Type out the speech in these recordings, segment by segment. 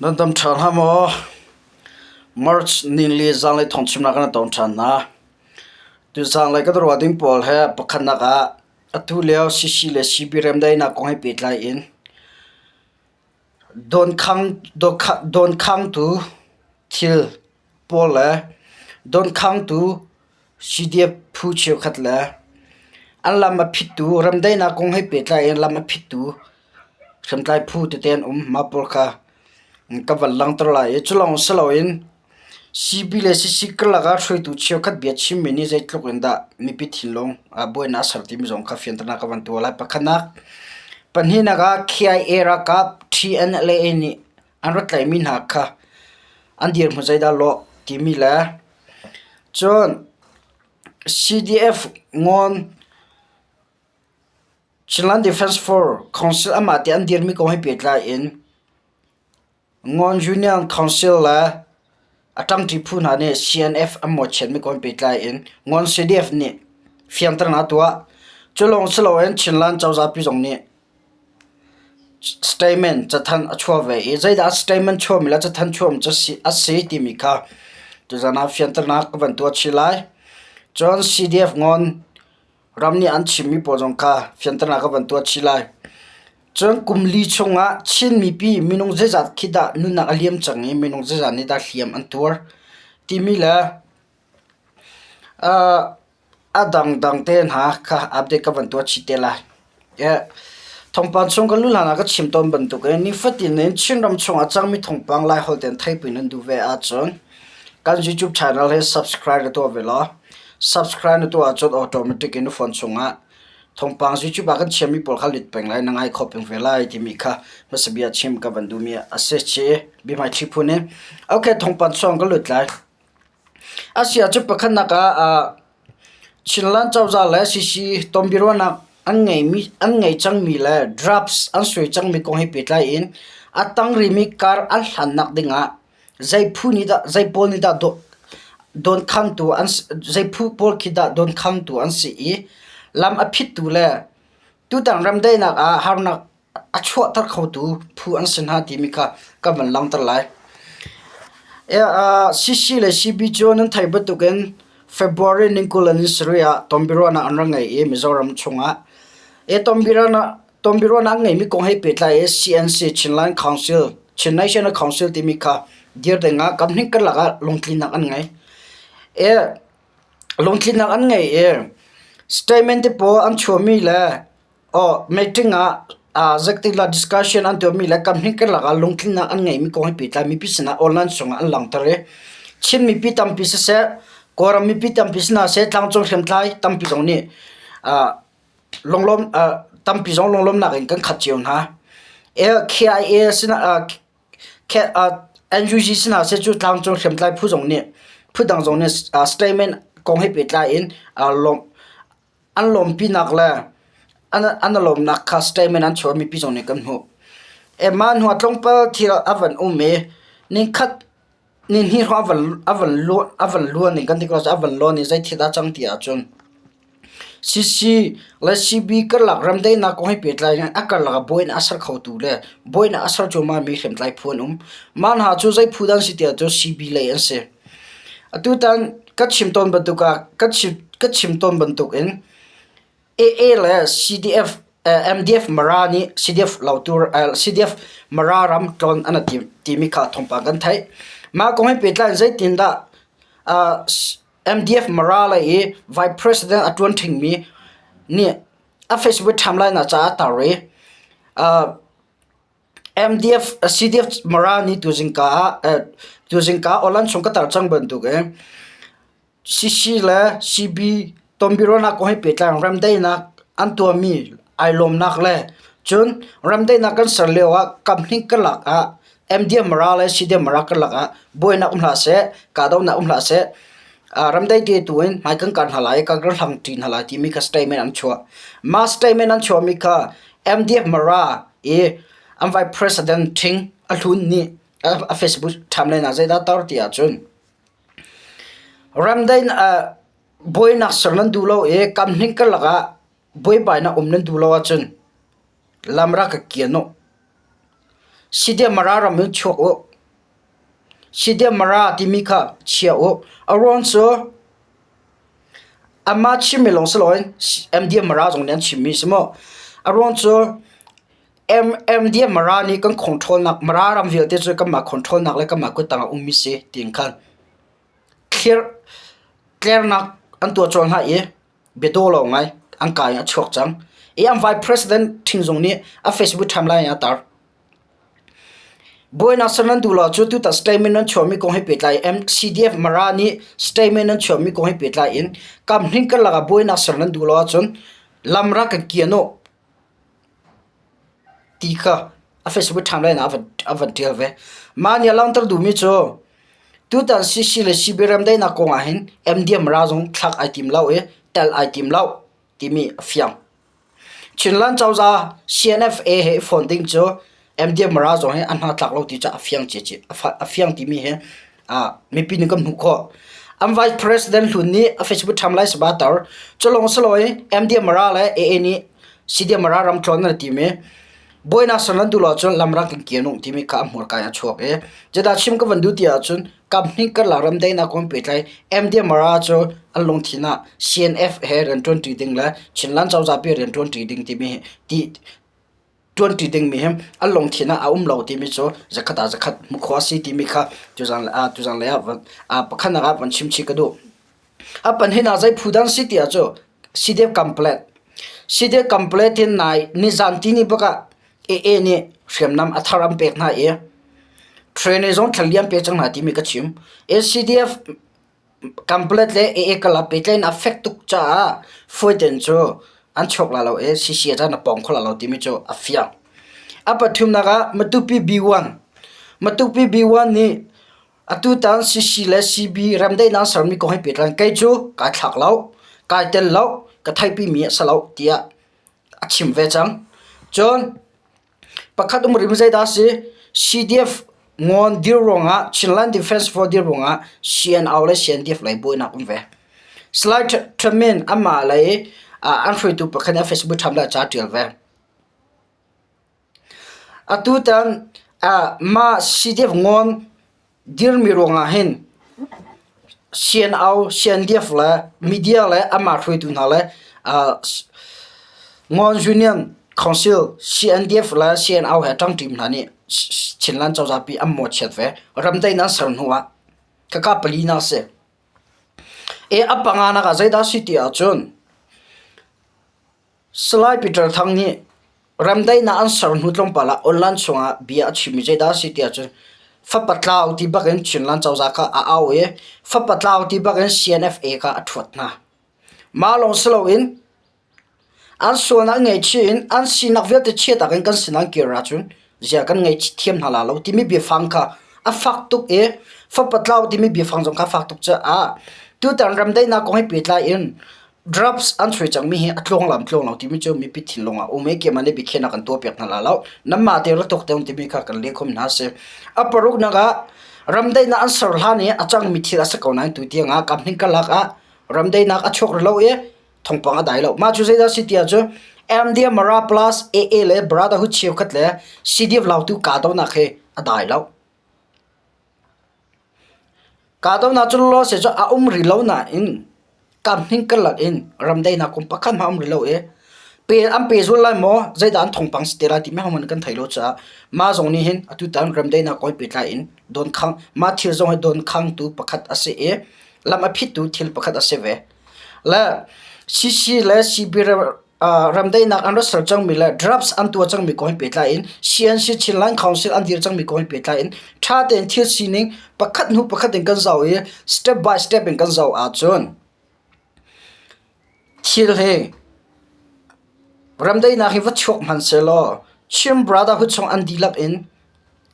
Nan dam ṭhan hlah maw? March ninli zaanglei thawngchimnak kan ton ṭhan hna. Tuzanglei kan ruah ding pawl he pakhatnak ah atu lio CC le CB remdaihnak kong he pehtlai in dawnkhangtu thil pawl le dawnkhangtu CDF phu cheukhat le an lam a phittu remdaihnak kong he pehtlai in lam a phittu hriamtlai phu tete an um. Mah pawl kha ka van langhter lai i cu lawng si loin CB le CC karlak ah hruaitu cheukhat bia chimmi nih zeitluk in dah mipi thinlung buainak a ser timi zong kha fianternak ka van tuah lai. Pakhatnak, pahnihnak ah KIA ralkap TNLA nih an rak tlaihmi hna kha an dirhmun zeidah lawh timi le cun CDF ngawn Chinland Defence Force Council amah te an dirmi kong he pehtlai in Ngawn Union Council le a ṭangṭi phu hna nih CNF an mawhchiatmi kong he pehtlai in Ngawn CDF nih fianternak a tuah. Cu lawng si loin Chinland cozah pi zong nih Statement cathanh a chuah ve i zeidah statement chuahmi le cathanh chuahmi cu a si timi kha tuzan ah fianternak ka van tuah chih lai. Cun CDF ngawn ram nih an chimmi pawl zong kha fianternak ka van tuah chih lai. Cun kum li chungah Chin mipi minung zeizat khi dah nunnak a liam cang i minung zeizat nih dah hliam an tuar timi le A dangdang te hna kha update ka van tuah chih te lai. Thawngpang chung ka lu hlan ah ka chim tawn bantukin nifatin in Chinram chung a cangmi thawngpang Laiholh tein theihpi nan duh ve ahcun kan YouTube channel hi subscribe na tuah ve law subscribe na tuah ahcun automatic in na phone chungah thawngpang YouTube ah kan chiahmi pawl kha lut peng lai na ngai kho peng ve lai timi kha hmasa bia chim ka van duhmi a si chih biahmaiṭhi phun in. Okay, thawngpang chung ka lut lai. Asiah cu pakhatnak ah Chinland cozah le CC tonbiaruahnak an ngei cangmi le drafts an suai cangmi kong he pehtlai in a tang rihmi kar an hlannak dingah zei phu nih dah zei pawl nih dah dawnkhamtu an zei phu pawl khi dah dawnkhamtu an si i lam a phittu le tutan remdaihnak ah harnak a chuahter khotu phu an si hna timi kha kan van langhter lai. CC le CB cu nan theih bantukin February ni 20 ni sarih ah tonbiaruahnak an rak ngei i Mizoram chungah tonbiaruahnak an ngeimi kong he pehtlai i CNC Chinland Council Chin National Council timi kha dir dingah kamhnih karlak ah lungtlinnak an ngei. Lungtlinnak an ngei i statement te pawl an chuahmi le Meeting ah zeitiklah discussion an tuahmi le kamhnih karlak ah lungtlinnak an ngeihmi kong he pehtlai mipi sinah online chungah an langhter i Chin mipi tampi siseh, Kawlram mipi tampi si hna seh, tlangcung hriamtlai tampi zong nih tampi zong lunglawmhnak in kan khat cio hna. KIA sinah NUG si hna seh cu tlangcung hriamtlai phu zong nih phudang zong nih statement kong he pehtlai in An lawmpinak le an lawmnak kha statement an chuah mipi zong nih kan hmuh. Mah hnu ah tlawmpal thil a van um i nikhat nihnih hrawng a van luan i kan ti ko a van lawn i zei thil dah cang ti ahcun CC le CB karlak remdaihnak kong he pehtlai in a karlak ah buainak a ser khotu le buainak a ser cuahmahmi hriamtlai phu an um. Mah hna cu zei phu dah an si ti ahcun CB lei an si. Atutan ka chim tawn bantuk ah ka chim tawn bantukin AA le CDF MDF Mara nih CDF Lautu CDF Mara ram tlawn an i timi kha thawngpang kan theih. Mah kong he pehtlai in zeitindah MDF Mara lei i Vice President a ṭuan ṭhingmi nih a Facebook timeline ah ca a tar i MDF CDF Mara nih tuzingka ah tuzingka Awlan chung ka tar cang bantuk in CC le CB tonbiaruahnak kong he pehtlai in remdaihnak an tuahmi ai lawmnak le cun remdaihnak kan ser lio ah kamhnih karlak ah MDF Mara le CDF Mara karlak ah buainak um hlah seh, kahdohnak um hlah seh, ramdaih te tu in hmai kan kar hna lai i kan hlang ṭi hna lai timi kha statement an chuah. Mah statement an chuahmi kha MDF Mara i an vice president ṭhing a hlun nih a Facebook timeline ah zeidah tar ti ahcun ramdaih buainak ser nan duh lo i kamhning karlak ah buaibainak um nan duh lo ahcun lam rak ka kian u. CDF Mara ram in chuak u. CDF Mara timi kha chia u. A ruang cu Amah chimmi lawng si loin MDM Mara zong nih an chimmi si mu. A ruang cu MDM Mara nih kan control nak Mara ram vialte cu kanmah control nak le kanmah kuttang ah ummi si tiin khan thlir tlernak an tuah colh hna i biadaw lo ngai an ka in a chuak cang. I an vice president ṭhing zong nih a Facebook timeline ah a tar. Buainak ser nan duh lo ahcun tutan statement nan chuahmi kong he pehtlai in CDF Mara nih statement nan chuahmi kong he pehtlai in kamhning karlak ah buainak ser nan duh lo ahcun lam rak kan kian u ti kha a Facebook timeline ah a van ṭial ve. Mah nih a langhter duhmi cu tutan CC le CB remdaihnak kong ah hin MDM Mara zong thlak ai tim lo i tel ai tim lo timi a fiang. Chinland cozah CNFA he i fon ding cu MDM Mara zong hi a hna tlak lo ti cu a fiang cici a fiang timi hi mipi nih kan hmuh khawh. An vice president hlun nih a Facebook ṭham lai saba tar. Culong saloin MDM Mara le AA nih CDM Mara ram tlawn an tim i buainak ser nan duh lo ahcun lamrang kan kian uh timi kha a hmurka in a chuak i zeidah chim ka van duh ti ahcun Kamhnih karlak remdaihnak kong pehtlai MDMRA cu an lungthin ah CNF he rianṭuanṭi ding le Chinland cozah pi rianṭuanṭi ding timi ti ṭuanṭi dingmi hi an lungthin ah a um lo timi cu zakhat ah zakhat hmuh khawh a si timi kha tuzan tuzan lei ah pakhatnak ah van chim chih ka duh. A pahnih ah zei phu dang si ti ah cu CDF Complet. CDF Complet in nai nizan tini bak ah AA nih hriamnam a thar an pek hna i trainer zong thlaliam pe cang hna timi ka chim. ACDF Kanpalet le AA kala pehtlaihnak a fek tuk caah fawi cu an chuak la lo i CC ah na pawng kho la lo timi cu a fiang. A pathumnak ah Matupi B1. Matupi B1 nih atutan CC le CB remdaihnak sermi kong he pehtlai kei cu kai thlak lo, kai tel lo, ka theihpimi a si lo tiah a chim ve cang. Cun pakhat um rih zeidah a si? CDF ngawn dir ruangah Chinland Defense Force dir ruangah CNO le CNDF lei buainak um ve. Salai Ṭhamin amah lei an hruaitu pakhat nih a Facebook ṭham le ca ṭial ve. Atutan mah CDF ngawn dirmi ruangah hin CNO, CNDF le media le amah hruaitu hna le Ngawn Union Council, CNDF le CNO he ṭangṭi hna nih Chinland cozah pi an mawhchiat ve. Ramdaihnak ser hnu ah khaka pali na si. E a panganak ah zeidah si ti ahcun Salai Peter Thang nih ramdaihnak an ser hnu tlawmpal ah online chungah bia a chimmi zeidah a si ti ahcun fapa tlau ti bakin Chinland cozah kha a au i fapa tlau ti bakin CNFA kha a ṭhuat hna. Mah lawng si loin an sualnak ngaihchih in an sinak vialte chiatak in kan sinah an kir ahcun zia kan ngaihthiam hna la lo timi biafang kha a fak tuk i fapa tlau timi biafang zong kha a fak tuk caah tutan ramdaihnak kong he pehtlai in Drugs an sui cangmi hi a tluanglam tluang lo timi cu mipi thinlung ah um i keimah nih biakhiahnak kan tuahpiak hna la lo. Nanmah te ra tuk te timi kha kan leh khom hna si. A paruknak ah ramdaihnak an ser hlan i a cangmi thil a si ko nain tu tiang ah kamhning karlak ah ramdaihnak a chuak rih lo i thawngpang a dai lo. Mah cu zeidah si ti ahcun MDM Mara Plus AA le Brotherhood cheukhat le CDF Lautu kahdohnak hi a dai lo. Kahdohnak cu lawse cu a um rih lo nain kamhning karlak in ramdaihnak kum pakhat hmanh a um rih lo i pe an pehzulh lai maw zeidah an thawngpang si te lai timi hohmanh kan thei lo caah mah zong nih hin atutan ramdaihnak kong he pehtlai in dawnkhang mah thil zong hi dawnkhangtu pakhat a si i lam a phittu thil pakhat a si ve. Le CC le CB Ramdaihnak an rak ser cangmi le drafts an tuah cangmi kong he pehtlai in CNC Chinland Council an dir cangmi kong he pehtlai in ṭha tein thil sining pakhat hnu pakhat in kan zoh i step by step in kan zoh ahcun thil hi ramdaihnak hi va chuak hmanh sehlaw Chin Brotherhood chung an dihlak in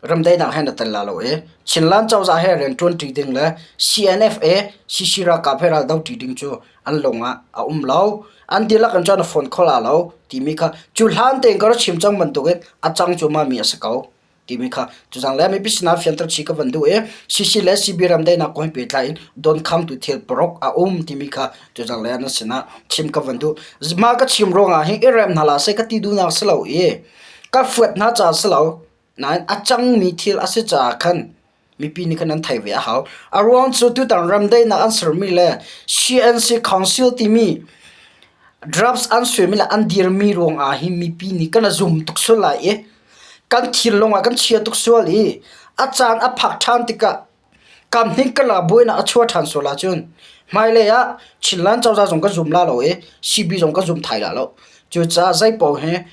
Ramdaihnak he na tel la lo i Chinland cozah he rian ṭuanṭi ding le CNFA CC ralkap he ral doṭi ding cu an lung ah a um lo. An dihlak in cun a phone kho la lo timi kha cu hlan tein ka rak chim cang bantukin a cang cuahmah mi a si ko timi kha tuzang le mipi sinah fianter chih ka van duh i CC le CB ramdaihnak kong he pehtlai in donkhangtu thil paruk a um timi kha tuzang le na sinah chim ka van duh. Mah ka chim ruangah hin i rem hna hlah seh ka ti duhnak si lo i ka fuat hna caah si lo. Nain a cangmi thil a si caah khan mipi nih khan an theih ve a hau. A ruang cu tutan ramdaihnak an sermi le CNC Council timi drugs an suaimi le an dirmi ruangah hi mipi nih kan i zum tuk sual lai i kan thinlung ah kan chia tuk sual i a caan a phak ṭhan tikah Kamhnih kan ah buainak a chuah ṭhan sual ahcun hmailei ah Chinland cozah zong kan zum la lo i CB zong kan zum thai la lo. Cucaah zeipaoh hi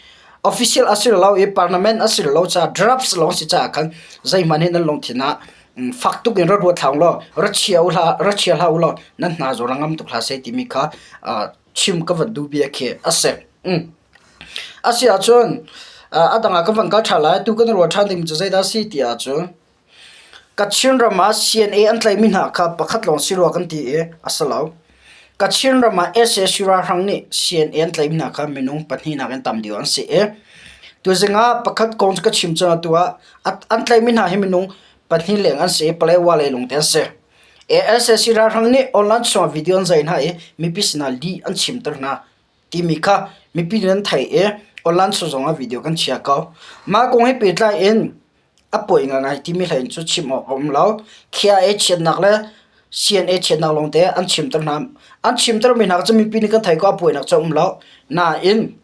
official a si lo i parliament a si lo caah drafts lawng a si caah khan zeihmanh hi nan lungthin ah fak tuk in ra ruat hlah u law ra chia u hlah ra chia hlah u law nan hna zawn a ngam tuk hlah seh timi kha chim ka van duh bia khi a si. A si ahcun a dang ah kan van kal ṭhan lai. Tu kan i ruah ṭhan ding cu zeidah a si ti ahcun Kachin ram ah CNA an tlaihmi hna kha pakhat lawng si rua kan ti i a si lo. Kachin ram ah sac ralhrang nih CNA an tlaihmi hna kha minung pahnihnak in tam deuh an si i tuzing ah pakhat kong cu ka chim cang atu ah an tlaihmi hna hi minung pahnih leng an si i Palawa lei lawngte an si. sac ralhrang nih online chungah video an zai hna i mipi sinah lih an chimter hna timi kha mipi nih an theih i online chung zongah video kan chia ko. Mah kong he pehtlai in A pawi ngaingai timi hlei in cu chim awk a um lo. KIA chiatnak le CNA chiatnak lawngte an chimter hna. An chimtermi hna cu mipi nih kan theih ko a pawinak cu a um lo. Nain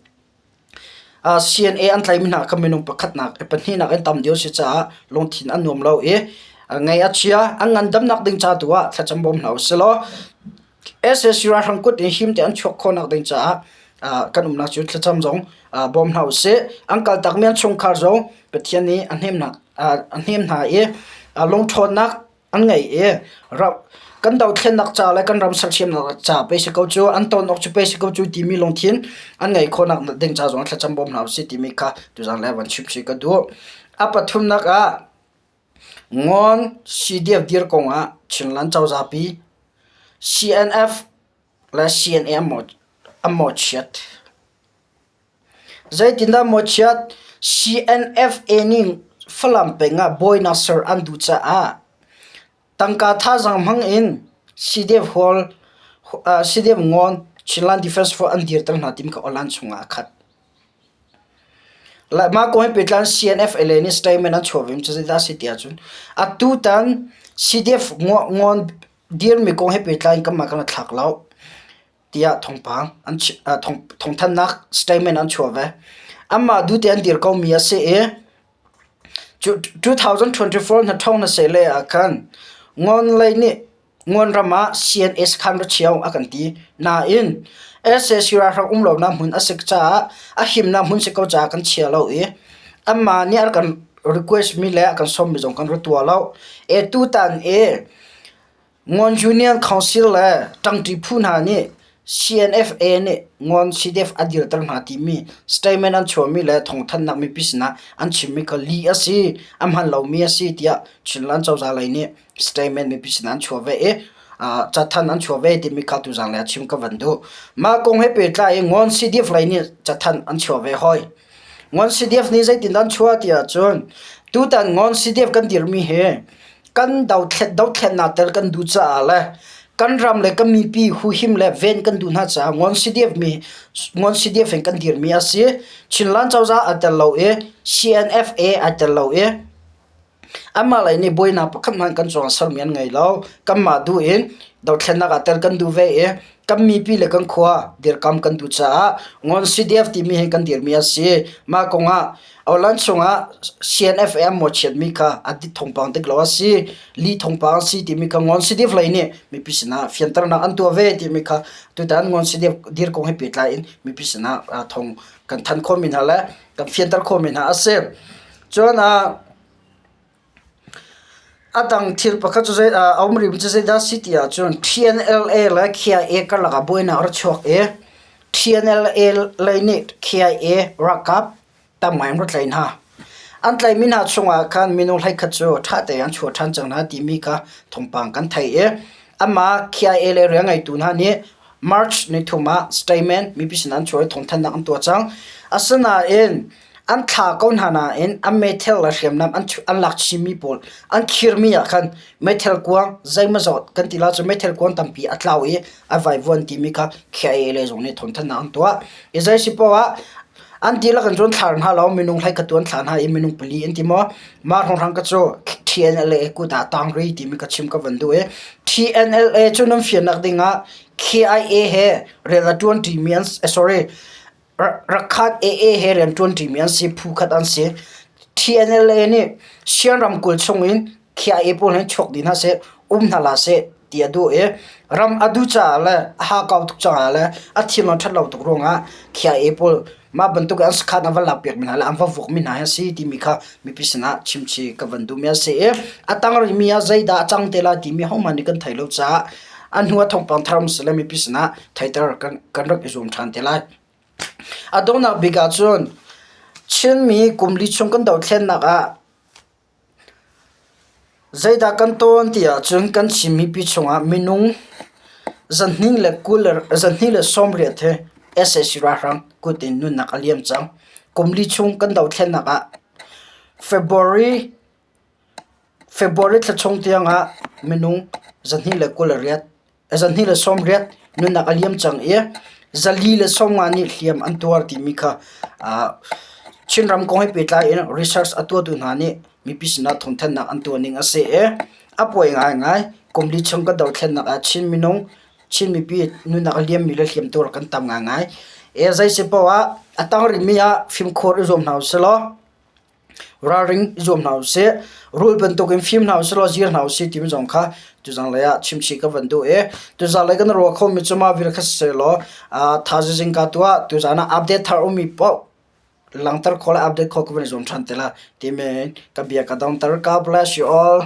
CNA an tlaihmi hna kha minung pakhatnak pahnihnak in tam deuh a si caah lungthin a nuam lo i ngaih a chia. An ngandamnak ding ca tu ah thlacam bawm hna usih law Sac ralhrang kut in him tein an chuak khawhnak ding caah kan umnak cu thlacam zong bawm hna usih. An kaltakmi an chungkhar zong Pathian nih a hnemhnak a hnem hna i lungṭhawnnak an ngei i kan dothlennak ca le kan ram sersiamnak ca pei si ko cu an ton awk cu pei si ko cu timi lungthin an ngeih khawhnak ding ca zong thlacam bawm hna usih timi kha tuzaan le van chim si ka duh. A pathumnak ah Ngawn CDF dir kong ah Chinland cozah pi CNF le CNA an mawhchiat. Zeitindah mawhchiat? CNFA nih Falam peng ah bawinak ser an duh caah tangka thazaang hmang in CDF Hall CDF Ngawn Chinland Defense Force an dirter hna timi kha online chungah a khat. Mah kong he pehtlai in CNFLA nih statement an chuah ve mi cu zeidah a si ti ahcun atutan CDF ngawn dirmi kong he pehtlai in kanmah kan i thlak lo tiah thawngpang an thawngthanhnak statement an chuah ve. Anmah duhte an dir komi a si i 2024 hnathawng na seh lei ah khan ngawn lei nih Ngawn ram ah CNA sakhan ra chia a kan ti. Nain sac ralhrang um lonak hmun a si caah a himnak hmun si ko caah kan chia lo i anmah nih an kan request mi le a kan sawmmi zong kan ra tuah lo. E tutan i Ngawn Union Council le ṭangṭi phu hna nih CNFA nih Ngawn CDF a dirter hna timi statement an chuahmi le thawngthanhnak mipi sinah an chimmi kha lih a si, a hman lomi a si tiah Chinland cozah lei nih statement mipi sinah an chuah ve i cathanh an chuah ve timi kha tuzaan le a chim ka van duh. Mah kong he pehtlai in Ngawn CDF lei nih cathanh an chuah ve hoi. Ngawn CDF nih zeitindah an chuah ti ahcun tutan Ngawn CDF kan dirmi hi kan dothlennak tel kan duh caah le kan ram le kan mipi huhim le ven kan duh hna caah Ngawn CDF mi Ngawn CDF in kan dirmi a si. Chinland cozah aa tel lo i CNFA aa tel lo i Anmah lei nih buainak pakhat hmanh kan cungah sermi an ngei lo. Kanmah duh in dothlennak ah tel kan duh ve i kan mipi le kan khua dirkam kan duh caah Ngawn CDF timi hi kan dirmi a si. Mah kongah Alan chungah CNFA an mawhchiatmi kha a dit thawngpang dik lo a si, lih thawngpang a si timi kha Ngawn CDF lei nih mipi sinah fianternak an tuah ve timi kha tutan Ngawn CDF dir kong he pehtlai in mipi sinah thawng kan thanh khawhmi hna le kan fianter khawhmi hna a si. Cun a dang thil pakhat cu zei a um rihmi cu zeidah a si ti ahcun TNLA le KIA karlak ah buainak a ra chuak i TNLA lei nih KIA ralkap tam ngai an ra tlaih hna. An tlaihmi hna chungah khan minung hleikhat cu ṭha tein an chuah ṭhan cang hna timi kha thawngpang kan theih i amah KIA le rian ngeitu hna nih March nithum ah statement mipi sin an chuah i thawngthanhnak an tuah cang. Asinain an thla ko hna nain an meithal le hriamnam an lak chinmi pawl an khirmi ah khan meithal kuang zeimawzat kan ti la cu meithal kuang tampi a tlau i a vaivuan timi kha KIA lei zong nih thawngthanhnak an tuah. I zei si poah ah. An dihlak in cun thlar hna lo minung hlei khat tu an thlah hna i minung pali an ti maw? Mah hrawnghrang ka cu TNLA kut ah tang ri timi ka chim ka van duh i TNLA cu nan fiannak ding ah KIA he rian a ṭuan ṭimi an sorry Rakhat AA he rian ṭuan ṭimi an si phu khat an si. TNLA nih Sian ramkulh chung in KIA pawl hin chuak dih hna seh, um hna hlah seh ti a duh i ram a duh caah le a hakau tuk caah le a thiam a ṭhat lo tuk ruangah KIA pawl mah bantuk in an sakhan an va lakpiakmi hna le an va vuakmi hna hi a si timi kha mipi sinah chimchih ka van duhmi a si i a tang rihmi ah zeidah a cang te lai timi hohmanh nih kan thei lo caah a hnu ah thawngpang thar um seh le mipi sinah theiter kan rak i zuam ṭhan te lai. A donghnak bik ahcun Chinmi kum li chung kan dothlennak ah Zeidah kan tawn ti ahcun kan Chin mipi chungah minung 228 he sac ralhrang kut in nunnak a liam cang. Kum li chung kan dothlennak ah February thla chung tiangah minung 228 228 nunnak a liam cang i 450 nih hliam an tuar timi kha Chinram kong he pehtlai in research a tuahtu hna nih mipi sinah thawngthanhnak an tuah ning a si i a pawi ngaingai. Kum li chung kan dothlennak ah Chin minung, Chin mipi nunnak a liammi le hliamtuar kan tam ngaingai. Zei si paoh ah a tang rihmi ah fimkhur i zuam hna usih law Ralring i zuam hna usih. Rul bantukin fim hna usih law zir hna usih timi zong kha tuzang lei ah chimchih ka van duh i tuzan lei kan ruah khomi cu mah vial kha sisehlaw thaizing zingka tu ah tuzan ah update thar ummi paoh langhter khawh le update khawh ka van i zuam ṭhan te lai timi ka bia ka dongter. God bless you all.